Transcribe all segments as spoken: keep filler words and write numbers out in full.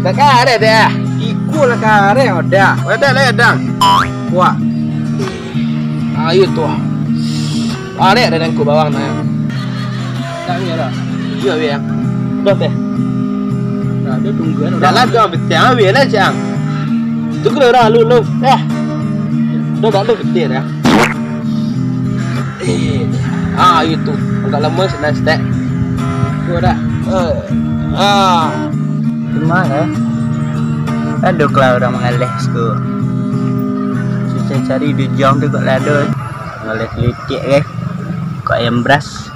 Tak kareh dah. Iko lah kareh, Odang. Odang lah, Odang. Wah. Ayo tu. Arek dah nangkup bawang nah. Tak ni lah. Yo, Wi, ya. Dah teh. Nah, dia tungguan. Dah lah, dah betul, Wi, lah, Cang. Tunggu orang lu, lu. Eh. Dah, dah, lu betul dah. Eh. Ah, itu. Agak lama senang stek. Tu dah. Eh. Ah. Cuma, eh. Aduh, kalau orang mangaleh, siko. Susah cari duit jam tu kok lah, aduh. Mangaleh kelitik, eh. Kok ayam beras.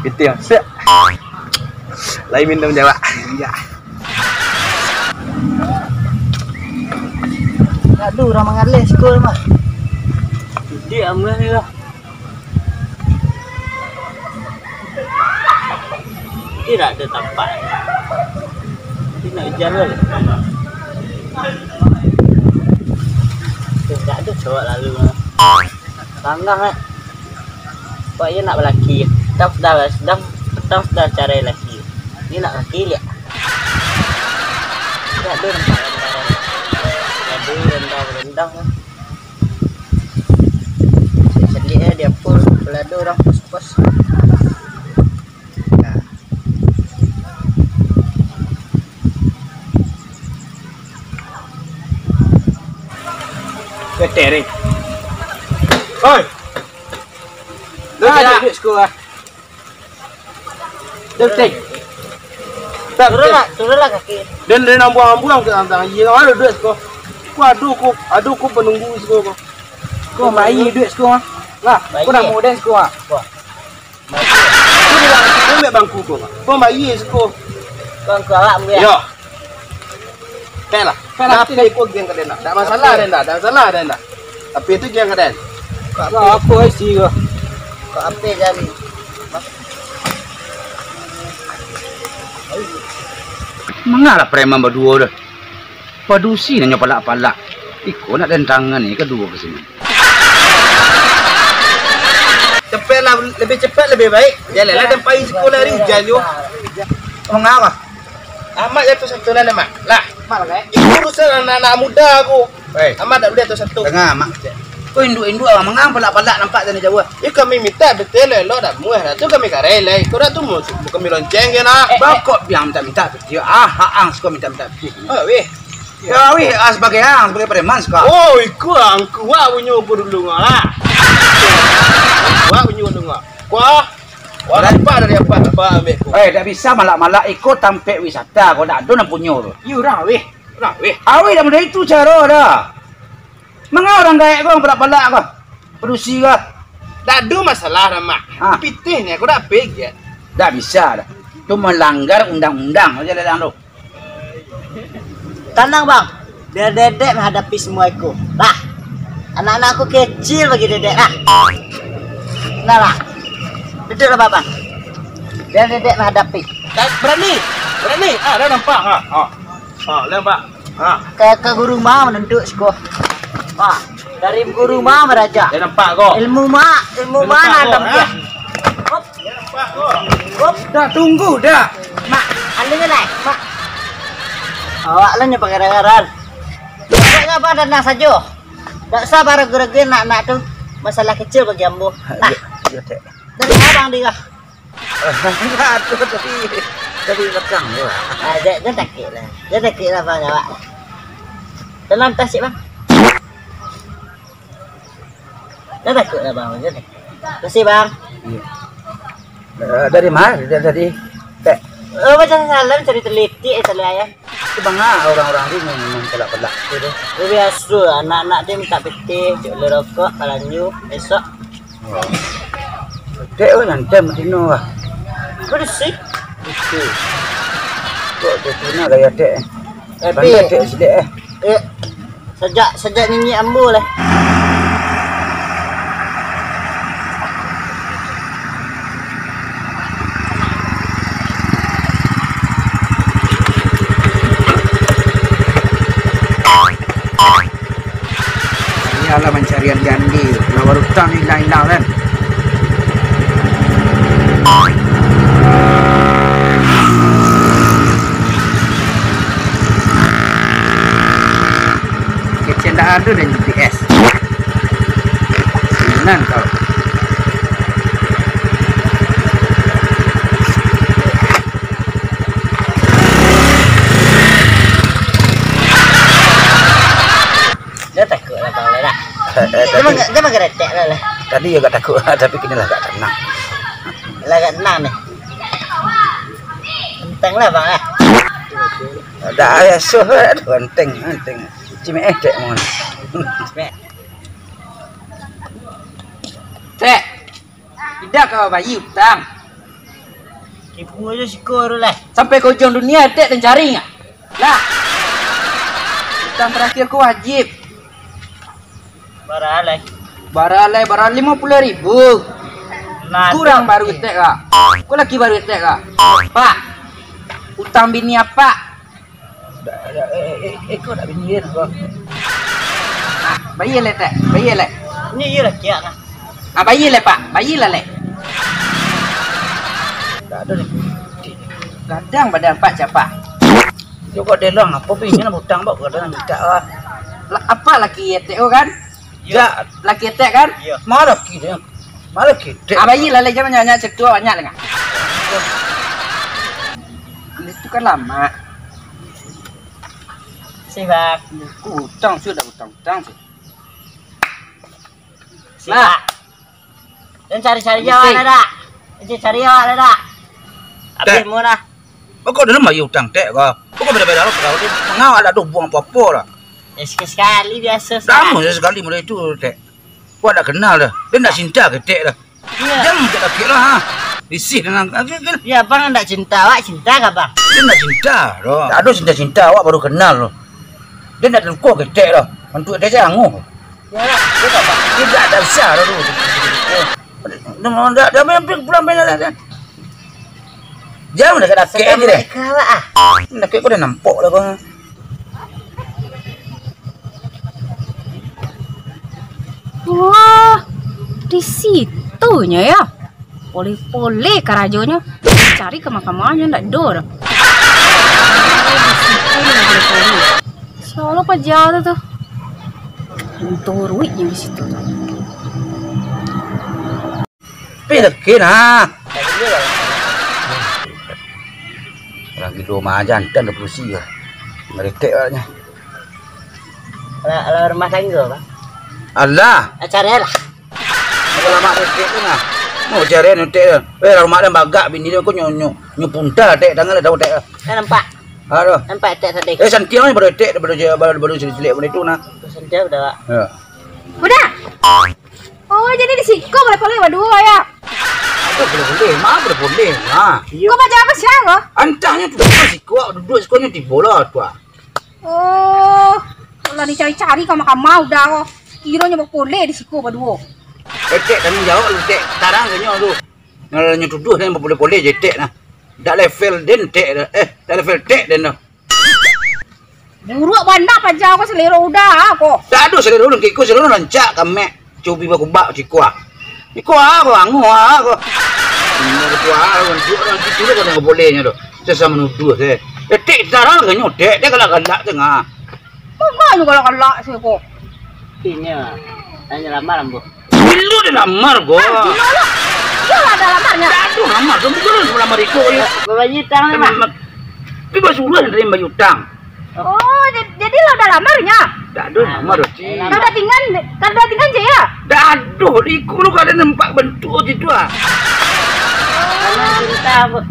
Itu yang siap. Lain minum jawab. Iya. Aduh, urang mangaleh siko mah. Jadi amuah ni lah. Tidak ada tampak. Tidak jalan. Tidak ada cowok lalu. Tanggang, eh. Kok iyo nak balaki? Tang sudah, sudah, tang sudah carai laki. Ni nak laki liak. Tidak ada nampak rendang. Tidak ada rendang-rendang. Sedih, eh, dia pun. Kalau ada orang pos-pos. Nah. Ketereng. Oi. Lu ah, tidak. Duduk siko ah. Duduk, Ceng. Tak, turunlah, turunlah kaki. Dan, dan ambuang-ambuang ke tantang. Iya, aduh, duduk siko. Ku aduh, ku, aduh, ku penunggu siko, ku. Ku main duduk siko ah. Lah, ku nak modern siko ah. Wah. Ko bilang, ko ambiak bangku ko. Ko bayia siko. Bangku awak ambiak. Yo. Pek lah. Pek lah. Tapi ko geng ka den lah. Ndak masalah den lah. Ndak masalah den lah. Tapi tu geng ka den. Kok apo isi ko? Kok apo jadi? Mangalah preman baduo tu. Padusi nanyo palak-palak. Iko nak den tangani kaduo ka siko. Cepatlah, lebih cepat lebih baik. Jalanlah dan pai siko lari ujan yo. Mangapa? Amak jatuh santunan, Mak. Lah, Mak, eh? Itu urusan anak-anak muda ko. Weh. Amak tak boleh jatuh santunan. Dengar, Mak. Ko induak-induak, mangapa palak-palak nampak dari jauah? Yo, kami mintak betul elok dak muah dah tu kami karai lai. Ko dak tu mu kami lonceng je nah. Eh, bangkok biang mintak-mintak tu. Yo, ah, ha, ang suko mintak-mintak tu. Oh, weh. Ya, weh, ah, sebagai ang, sebagai preman suko. Oh, iko ang kuat punyo ko dulu ngah lah. Kuat punyo dulu ngah. Kuah. Wah, nampak dari apa? Nampak ambil ko. Eh, dak bisa malak-malak iko tampek wisata ko dak ado nan punyo tu. Iyo urang, weh. Urang, weh. Aweh dak mudah itu caro dah. Manga urang gaek ko, palak-palak ko. Padusi ko. Dak ado masalah, Ramak. Ha. Pitih ni, aku dak pik je. Dak bisa dah. Tu melanggar undang-undang aja dalam tu. Tanang, Bang. Biar Dedek menghadapi semua itu. Lah. Anak-anak aku kecil bagi Dedek, lah. Nah, lah. Duduklah, Bang. Biar Dedek menghadapi. Berani? Berani? Ah, dah nampak. Ha, ha. Ha, dah nampak. Ha. Ka, ka guru ma manuntut siko. Ha, dari guru ma maraja. Dah nampak ko. Ilmu ma, ilmu ma nampak ko, nanam ha? Dia. Hop. Dah nampak ko. Hop. Dah tunggu dah. Mak, anu je lah, Mak. Awak lah nyo pagara-gara. Pokoknya abang tenang sajo. Dak usah baragu-ragu nak, nak tu. Masalah kecil bagi ambo. Lah. Yo, yo, Dek. Dari abang dia. Aduh, tadi, tadi lekang tu lah. Ah, jan, jan takik lah. Jan takik lah, Bang, awak. Dalam tasik, Bang. Jan takik lah, Bang. Jan takik. Makasih, Bang. Iya. Eh, dari mana dia tadi? Tek. Oh, macam salam cari telitik, eh, salam ayam. Tu banga urang-urang tu minum palak-palak tu doh. Yo, biaso, anak-anak tu mintak pitih, cuk, bali rokok, balanjo, besok. Oh. Dek, oh, nyantai matino lah. Kau di sini? Itu. Kok dia tuna gaya dek? Eh, Bang, Dek. Dek, si dek, eh. Eh. Sajak, sajak niniak ambo lah. Dalam mancari jandi, lah baru utang ni hilang-hilang kan. Kecil dah ada dan G P S. Senang kau. Dah takuik lah bang lah dah. Eh, eh, Dia tapi mangga-, dia manggaretek lah lah. Tadi agak takut lah, tapi kini lah agak tenang. Lah agak tenang nih. Enteng lah bang lah. Dah ya suh lah, aduh, enteng, enteng. Cimek eh, cek mohon. Cek. Indak ka bayia utang. Tipu aja siko tu lah. Sampai ka ujuang dunia, etek tancari ngah. Lah. Utang terakhir ko wajib. Bara lai? Bara lai, bara limo puluah ribu. Nah, Kurang tu. Baru etek ka. Ko laki baru etek ka. Pak. Utang bini apak. Dak, dak, eh, eh, eh, kau nak bini dia nak, bang? Ah, bayia lai, Tek. Bayia lai. Ni iyo lah kiak nah. Ah, bayia lai, Pak. Bayia lah, Lek. Dak ado ni. Gadang badan Pak capa? Yo kok delong, apo bini nak utang, Pak? Gadang nak mintak lah. Lah, apak laki etek ko kan? Yo. Laki etek kan? Yo. Marah kiri. Marah kiri. Ah, bayia lah, Lek. Jangan nyak-nyak cek tu, banyak lah. Itu kan lama. Sibak. Utang sudah, utang-utang sudah. Sibak. Nah. Dan cari-cari awak lah dak. Cari awak lah dak. Habis Tek. Murah. Kok dalam bayia utang, Tek, ko? Kok beda-beda lo, pegawai tu. Mangawak dak ado buang apo-apo lah. Ya, sekali-sekali biasa. Lamo ya sekali model itu, Tek. Kok dak kenal dah. Dia dak cinta ke, Tek, dah. Iyo. Jangan mintak dakek lah, ha. Risih dengan, kan, kan. Ya, abang ndak cinta, awak cinta ka, Bang? Dia ndak cinta, doh. Tak ada cinta-cinta, awak baru kenal, doh. Dia ndak taruko ketek, doh. Bantuak dia se anguih. Ya, dia tak apa. Dia ndak ada usah, doh, tu. Dia mau ndak, dia main pulang main lah, dia. Jangan dakek-dakek aja deh. Dakek awak, ah. Dakek kau dah nampak lah, kau. Wah, di situnyo yo. Poleh-poleh karajonyo. Cari ka mah-ka mah nyo ndak do doh. Di situnyo poleh-poleh. Sia lo paja tu tu. Untuang uruiknyo di situ tu. Pi lagi nah. Urang gilo mah jantan dah padusi lah. Ngeritek awaknyo. Lah, lah rumah tangga, Bang? Alah. Acara lah. Kalau mak etek tu nah. Mau cari nanti tu. Eh, rumah dia bagak bini dia kau nyo, nyo, nyo punta, Tek. Tangan dah tahu, Tek. Kan nampak? Aduh. Nampak etek tadi. Eh, santiang ni baru etek, baru, baru, baru silik-silik benda tu nah. Santiang udah, Pak. Ya. Udah. Oh, jadi di siko boleh-boleh baduo yo? Aduh, boleh-boleh. Mah boleh-boleh. Nah. Kau baca apa siang kau? Antahnyo tu duduk siko, duduk sikonyo tibo lah tu ah. Oh, lah dicari-cari kama-kama udah ko. Kironyo bapoleh di siko baduo. Etek tanggung jawab lu, Tek. Tarang kanyo tu. Nyo tuduah dan bapoleh-poleh je, Tek, nah. Dak level den, Tek, dah. Eh, dak level Tek den dah. Buruak bana paja ko, selero udah ko. Dak ado selero, kiko selero rancak kamek. Cubi bakubak ciko ah. Iko ah ko, anguih ah ko. Ini ketua ah, orang tu, orang situ tu kadang boleh nyo tu. Sesama nuduh se. Etek tarang kanyo, Tek, Tek galak-galak tengah. Mangkonyo galak-galak se ko. Inyo, tanyo lamar ambo. Bilo dilamar ko? Ah, bilo lah. Iyo lah ado lamarnyo. Dak ado lamar, kamu dulu lamar iko. Babayia utang lah, Mak. Tapi basuruah dari bayia utang. Oh, ja-, jadi lah udah lamarnyo? Dak ado lamar doh, Ci. Kada tinggal, kada tinggal je yo? Dak ado, di iko lo kada nampak bentuk gitu ah. Cinta, Bu.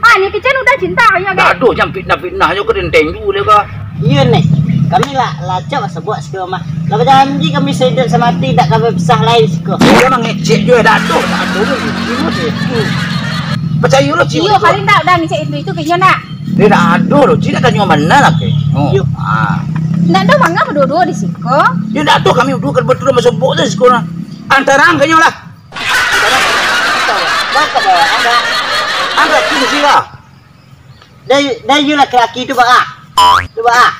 Ah, ni kecen udah cinta kayaknya, Dak ado, jangan fitnah-fitnah aja, kau denteng dulu ka. Iyo, Nek. Kami lah, lah acok sabuak siko mah. Lah bajanji kami saiduik samati dak ka bapisah lai siko. Iyo, mangecek juo, dak ado, dak ado tu. Iyo, Ci. Percayo lo, Ci. Iyo, paling dak, dak ngecek itu, itu kayaknya nak. Dia dak ado lo, Ci, nak tanyo mano lah ke. Oh. Iyo. Ah. Dak ado manga baduo-duo di siko. Yo dak ado, kami duo kebetulan basobok tu siko nah. Antarang kayaknya lah. Angkat, angkat, angkat, sini, sini lah. Dai, dai, yu laki-laki tu, Bang, ah. Tu, Bang, ah.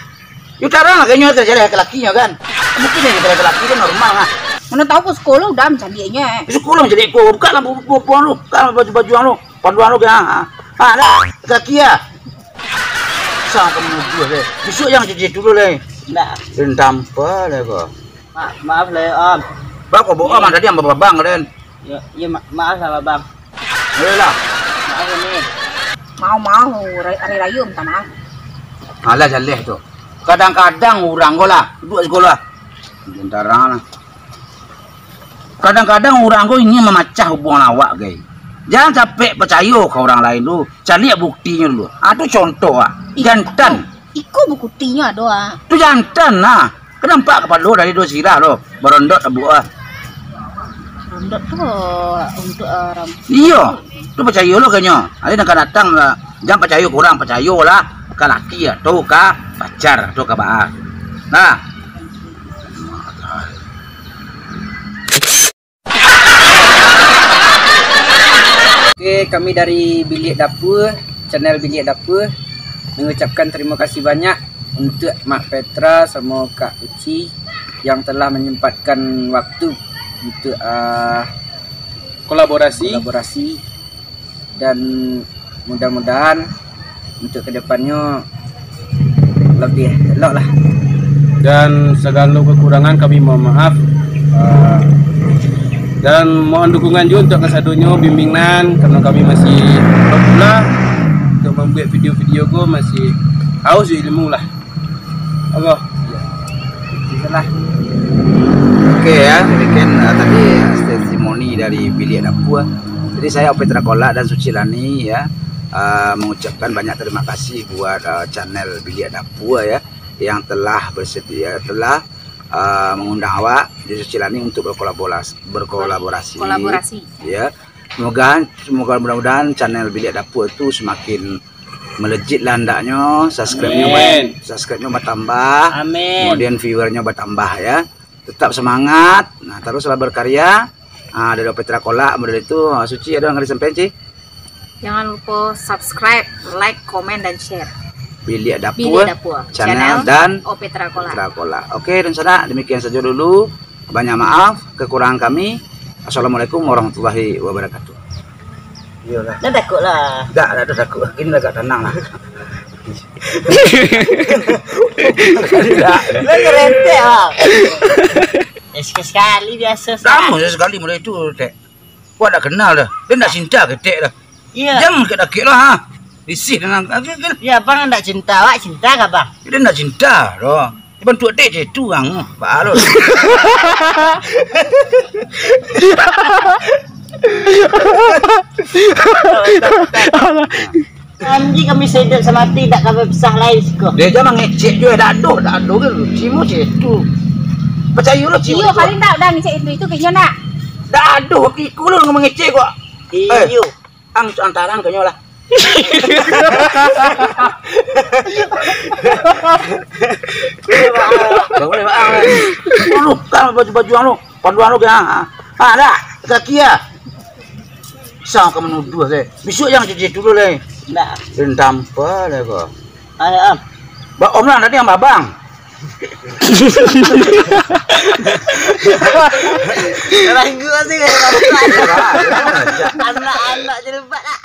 Yu tarang lah, kayaknya terjadi laki-lakinyo, kan? Mungkin yang laki-laki tu normal lah. Mana tahu ko sekolah udah mencaliaknya, eh. Sekolah mencaliak ko. Buka lah bu-, bu-, buang lu. Buka lah baju-baju lu. Panduan lu kan. Ha. Ha, dah. Kaki ya. Sang kamu dua deh. Besok yang cuci dulu deh. Ndak. Dan tampal ya kau. Ma-, maaf lah ya, Om. Bako bohong, Om, tadi yang babang, Den. Ya, ya, ma-, maaf lah, Babang. Ayolah. Maaf ya, Nih. Mau-mau, hari raya minta maaf. Alah, jaleh tu. Kadang-kadang urang ko lah, duduak siko lah. Bintara lah. Kadang-kadang urang ko ingin mamacah hubungan awak, gai. Jangan capek pacayo ka urang lain tu. Caliak buktinyo dulu. Ah, tu contoh ah. Jantan. Iko buktinyo ado ah. Tu jantan nah. Kan nampak kapalo dari duo sirah tu. Barondot abuak ah. Barondot tu untuk orang. Iyo. Tu pacayo lo kanyo. Ado nan ka datang lah. Jangan pacayo ka urang, pacayo lah ka laki atau ka pacar atau ka baa. Nah. Oke, kami dari Bilik Dapur, channel Bilik Dapur, mengucapkan terima kasih banyak untuk Mak Petra sama Kak Uci yang telah menyempatkan waktu untuk, ah, kolaborasi. Kolaborasi. Dan mudah-mudahan untuk kedepannya lebih elok lah. Dan segala kekurangan kami mohon maaf. Ah, dan mohon dukungan juga untuk kasadonyo, bimbingan, karena kami masih pemula untuk membuat video-video ko masih haus ilmu lah. Allah. Itulah. Oke ya, demikian, ah, tadi testimoni dari Bilik Dapur. Jadi saya Petra Kolak dan Suci Lani ya, ah, mengucapkan banyak terima kasih buat, ah, channel Bilik Dapur ya, yang telah bersedia, telah, ah, mengundang awak di Suci Lani untuk berkolaborasi, berkolaborasi. Kolaborasi. Ya. Semoga, semoga mudah-mudahan channel Bilik Dapur itu semakin melejit lah hendaknyo, subscribe-nyo Amin. ba-, subscribe-nyo bertambah, Amin. Kemudian viewer-nyo bertambah ya. Tetap semangat, nah teruslah berkarya. Ah, dari Petra Kolak model itu, ah, Suci ada yang disampaikan, Ci? Jangan lupa subscribe, like, komen, dan share. Bilik Dapur, Bilik Dapur, channel, channel dan Opetra Kolak. Opetra Kolak. Oke, dan sana demikian saja dulu. Banyak maaf kekurangan kami. Assalamualaikum warahmatullahi wabarakatuh. Iyolah. Dah takut lah. Dah, dah, dah takut. Kini agak tenang lah. Dah. Lah nyerentek lah. Eh, sekali-sekali biasa sah. Kamu sekali mulai itu, Tek. Kau tak kenal dah. Dia nak cinta ke, Tek, dah. Iya. Jangan dakek-dakek lah, ha. Risih dengan, oke, oke. Ya, abang ndak cinta, awak cinta kah, Bang? Dia ndak cinta doh. Dia bantuak dek je tu, ang. Baa lo. Anjing, kami sedek samati, dak kami pisah lai siko. Dia jangan mangecek juo, dak adoh, dak adoh ke lu. Cimo situ. Percayo lo, cimo. Iyo, itu. Paling dak udah ngecek itu, itu kenyo nak. Dak adoh, iku lo mangecek kok. Iyo. Eh. Ang, antarang kanyo lah. Bangun, Bang. Lu, kan baju-baju anu, panduan lu, kan? Ha, dah, kaki ya. Sang ka manuduah, deh. Besok yang cuci dulu, deh. Ndak. Dendam apa, deh, kok? Ayo, Am. Ba Om lah, tadi yang babang. Ranggu sih, kayak babang. Anak-anak jelebat, ah.